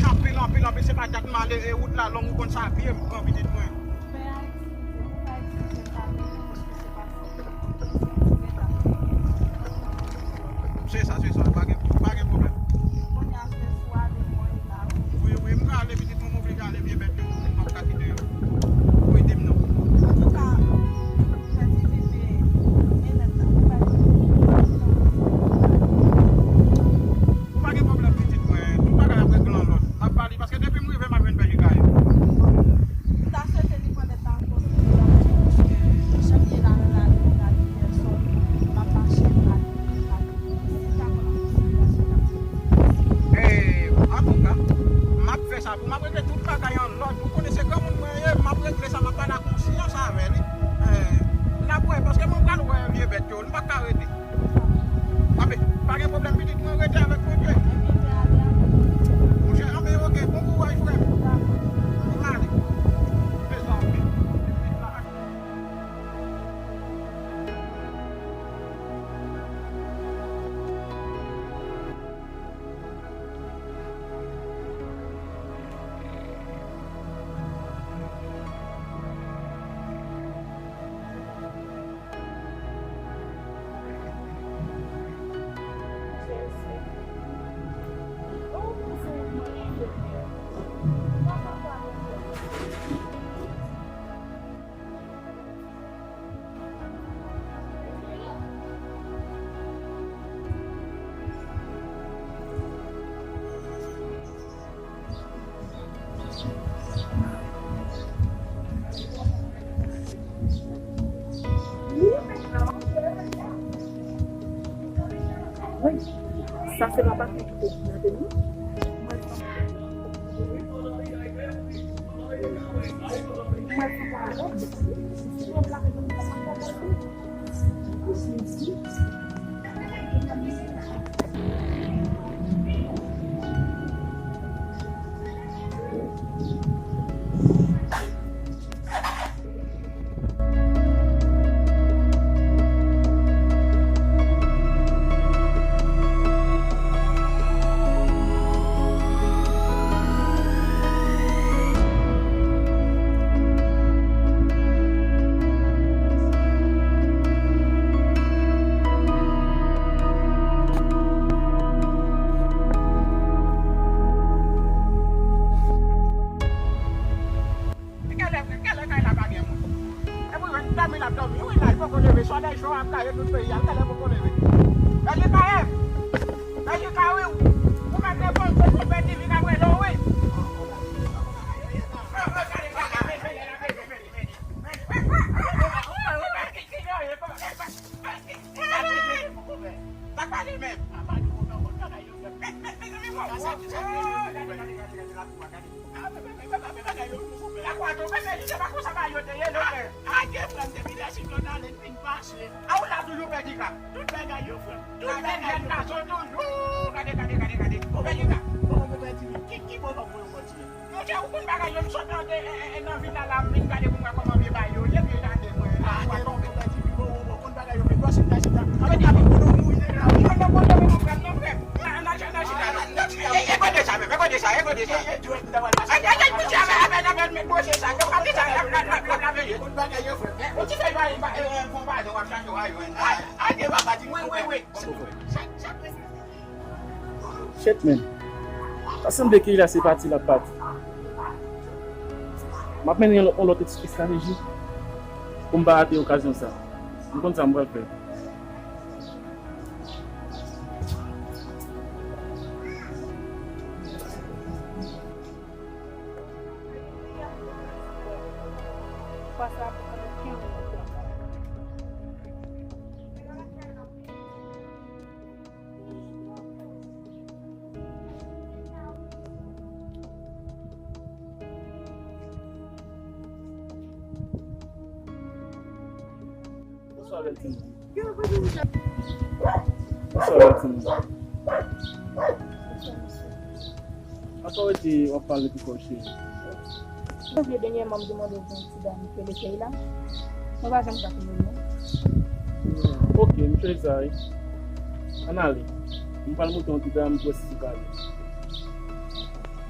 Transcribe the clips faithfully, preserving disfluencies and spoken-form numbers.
Anpil, anpil, anpil, se pa dat m ale, e wout la long, ou konn sa pye m pran pitit mwen. Fè a eksplize, fè a eksplize, pa gen, paske se pa sa. Se sa, se sa, pa gen, pa gen pwoblèm. Kounye a se swa de mwen la, wi. Wi, wi, m ka ale pitit mwen, m oblije ale, vye bèt yo, m ap ka kite yo. Ou ede m non. Antouka, fè ti viv e lèt la, ou pa gen. Ou pa gen pwoblèm pitit mwen, tout bagay ap regle an lòd. M ap ba li, paske depi m rive, m ap jwenn pè Jika yo. M ta swete li pran tèt la an konsiderasyon, paske jan m ye la nan lari, m gade pèsòn, m ap mache, m gade, m gade. Si l ta pran an konsiderasyon, l ap fè. E, antouka, m ap fè sa pou m ap regle tout bagay an lòd. Ou konnen se granmoun mwen ye, m ap regle sa, m ap pale ak konsyans avè li. E, n ap wè, paske mwen pral wè vye bèt yo, m pa ka rete. Anben, pa gen pwoblèm, pitit mwen, rete avèk Bondye. Monchè, anben, oke, bon kouraj, frè m. M ale. Mezanmi. Wi, sa se papa ki te gade nou. Genlè, genlè kay la pa gen moun. Epi w jwenn dòmi l ap dòmi. Wi, la, li poko leve. Solèy cho ap gaye tout peyi a. Genlè poko leve. Pè Jika, e! Pè Jika, wi. Ou mèt reponn, se pou pè Divi k ap rele w, wi. Sa k pase menm? Sa k pase menm? A, gen frè m, depi lè siklòn ale, n fin pase. A, ou la toujou, Pè Jika? Tout bagay yo, frè m. Tout bagay yo. Gason toujou. Gade, gade, gade, gade. Pè Jika. Ki, ki bon kòb mwen yo kontinye? Monchè, ou konn bagay yo, m sot nan, e, e, e, nan vil la, la, m vin gade pou m wè kòman vye bagay yo ye, vye jaden mwen la. A, gen bon, Pè Jika, bon, bon, bon, konn bagay yo, men pase m ta chita. Anben, nou mouri deja, wi. Mwen pa konn, mwen pa konn, non, frè m. Nan, nan, nan, chita, non. E, e, kote sa, men, e, kote sa, e, kote sa. E, e, dwèt, m ta pral pase. Ay, ay, ay, koute avè, avè, avè, met bwose sa, yo pa di sa, la, la, la, la, la, veye. Konn bagay yo, frè. E, ou ti fè yo, e, e, bon, padon, w ap chache, w a jwenn. Ay, ay, gen papa, di, wi, wi, wi. Shit, man. Sa sanble ke la se pati l ap pati. M ap mennen yon, yon lòt es-, estrateji pou m pa rate okazyon sa. M konn sa m pral fè. Bonswa, bèl timoun. Bonswa, bèl timoun. Ankò rete w ap pale pou kò w, cheri. Ou sonje dènyèman m te mande w pou yon ti dam ki rele Keyla? Mwen pa janm ka twouve l, non. Ok, m cheri sa, wi. Ann ale. M pral montre w yon ti dam pou wè si se pa li.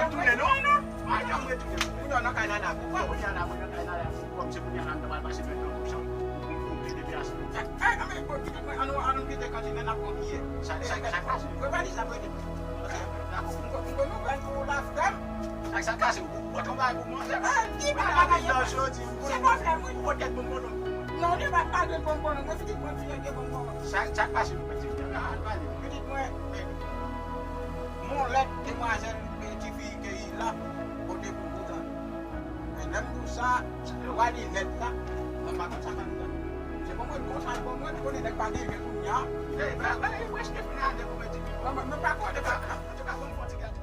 retounen, non, non. Pa janm retounen. Ou nan kay la la. Ou pa kounye a la, mwen nan kay la la. Kòm se kounye a la, m ta pral pase mèt nan opsyon. Ou, ou, ou plede plas. Fè, fè, ann, ann, ann kite kantin nan, n ap pran biyè. Sa, sa, sa k pase? Mwen pa di sa, mwen di. Dakò. M konn, m konn nouvèl pou ou la, frè m. Sa, sa k pase? Ou, ou pran travay pou mwen, frè m. Ah, ki pa travay, yo pa. Se pwoblèm, wi. Ou pote tèt bonbon, non. Non, li pa, pa gen bonbon, non. Mwen fini pran biyè, gen bonbon. Sa, sa k pase, nou pèdi biyè. Al pale. Pitit mwen, men, m on lèt demwazèl, men, tifi, ke li la, pote pou ou, tande. Men lè m di w sa, w a li nèt la, mwen pa konn sa k ap fèt. Se bon mwen konsa, bon mwen konnen nèg pa gen je kounye a. Mwen, mwen, mwen prèske fin ale pou mwen di. Mwen, mwen, mwen pa konnen pa. Antouka, bon, mwen fon ti gade.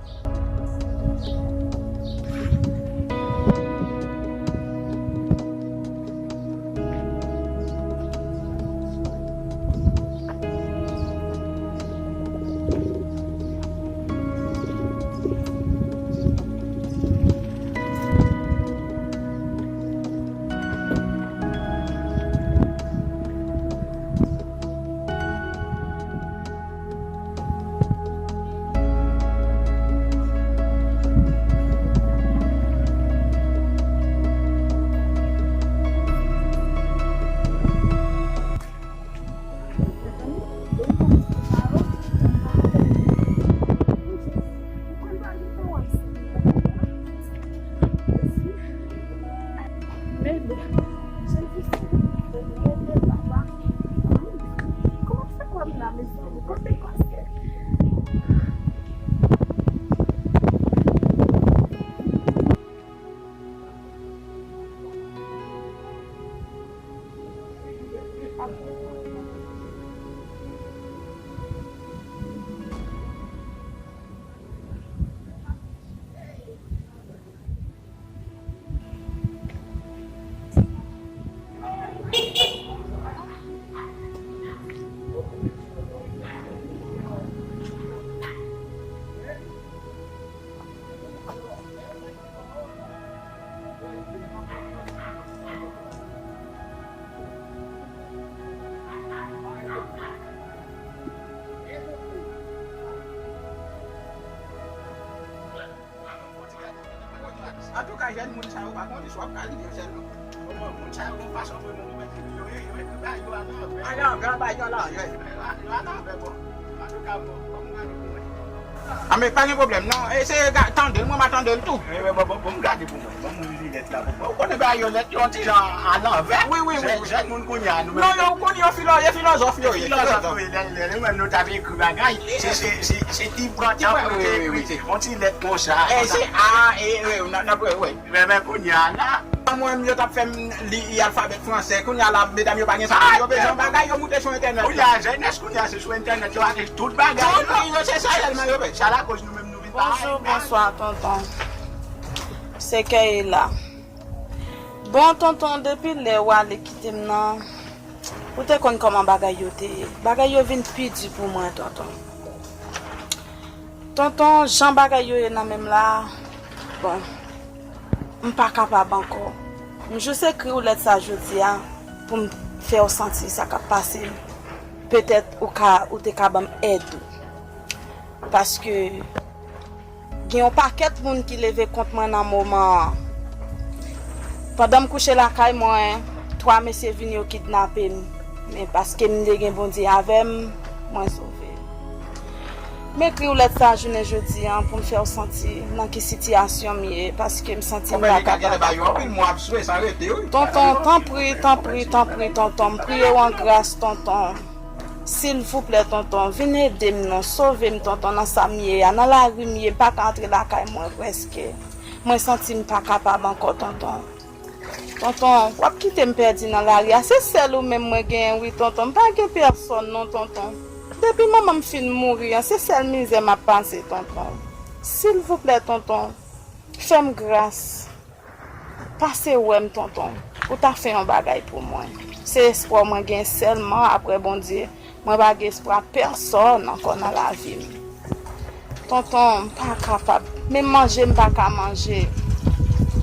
Antouka, jèn moun sa yo pa konnen si w ap ka rive jèn non. Moun sa yo gon fason pou yo, yo, yo, yo ekri bagay yo alanvè. Alanvè, bagay yo alanvè. Yo alanvè, bon. Antouka, bon, bon, m gade pou mwen. A, men pa gen pwoblèm, non. Eseye ga-, tande l, mwen m a tande l tou. Bon, bon, bon, bon, m gade pou mwen. Bon, m li lèt la pou mwen. Ou konnen bagay yo lèt yo yon ti jan alanvè. Wi, wi, wi. Jèn, jèn moun kounye a, nou menm. Non, yo konnen yo filò-, yo filozòf yo ye. Filozòf yo ye, lè, lè, lè, nou menm nou t ap ekri bagay. Se, se, se, se ti pran tan pou nou te ekri. Yon ti lèt konsa. E, se a, e, e, n ap, n ap, wi. Men, men kounye a la. Mwen menm yo t ap fè m li alfabè fransè. Kounye a la, medam yo pa gen sa. Yo bezwen bagay, yo moute sou entènèt. Kounye a, jenès kounye a, se sou entènèt yo achte tout bagay. Tout, yo, se sa sèlman yo bezwen. Sa lakoz nou menm nou vin pa. Bonjou, bonswa, tonton. Se Keyla. Bon, tonton, depi lè w ale kite m nan, ou te konn kòman bagay yo te ye. Bagay yo vin pi di pou mwen, tonton. Tonton, jan bagay yo ye nan men m la, bon, m pa kapab ankò. M jis ekri w lèt sa jodi a pou m fè w santi sa k ap pase m. Petèt ou ka, ou te ka ban m èd ou. Paske gen yon pakèt moun ki leve kont mwen nan moman an. Pandan m kouche lakay mwen, Twa mesye vini, yo kidnape m. Men paske m te gen Bondye avè m, mwen sove. M ekri w lèt sa jounen jodi a pou m fè w santi nan ki sitiyasyon m ye, paske m santi m pa kapab. Tonton, tanpri, tanpri, tanpri, tonton, m priye w an gras, tonton. Silvouplè, tonton, vin ede m non, sove m, tonton, nan sa m ye a, nan lari m ye, m pa ka antre lakay mwen prèske. Mwen santi m pa kapab ankò, tonton. Tonton, w ap kite m pèdi nan lari a. Se sèl ou menm mwen genyen, wi, tonton. M pa gen pèsòn, non, tonton. Depi manman m fin mouri an, se sèl mizè m ap pase, tonton. Silvouplè, tonton, fè m gras. Pase wè m, tonton. Ou ta fè yon bagay pou mwen. Se espwa mwen gen sèlman apre Bondye. Mwen pa gen espwa pèsòn ankò nan lavi m. Tonton, m pa kapab. Menm manje, m pa ka manje.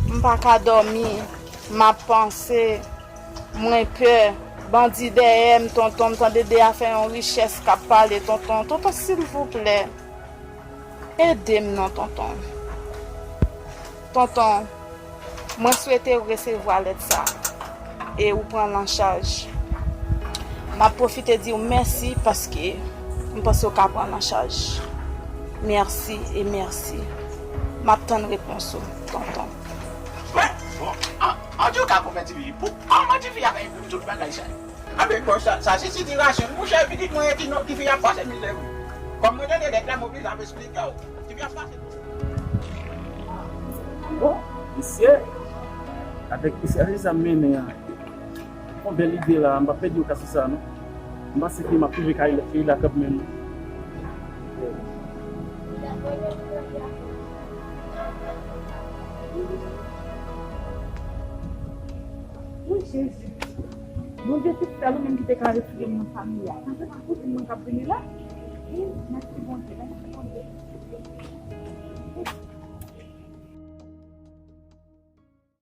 M pa ka dòmi. M ap panse. Mwen pè. Bandi dèyè m, tonton. M tande de afè yon richès k ap pale, tonton. Tonton, silvouplè. Ede m non, tonton. Tonton, mwen swete w resevwa lèt sa e ou pran l an chaj. M ap pwofite di w mèsi paske m panse w ka pran l an chaj. Mèsi e mèsi. M ap tann repons ou, tonton. Mwen, bon, an, an di w ka konprann ti fi. Pou, kòman ti fi a fè epi tout bagay sa yo? Anben, bon, sa, sa se sitirasyon l, monchè, pitit mwen ki non, ki fi ap pase mizè, wi. Kòm mwen tande lèt la, m oblije ap esplike w. Ti fi ap pase. Bon, misye, avèk misye, sa m mennen an. Yon bèl ide la, m pa pèdi okazyon sa, non. M panse ke m ap twouve kay, kay la kanmenm. Wi, Jezi. Bondye tout sèl ou menm ki te ka retire m nan sa m ye a. Sa se pa kouzin mwen k ap vini la? Wi, mèsi Bondye, mèsi Bondye.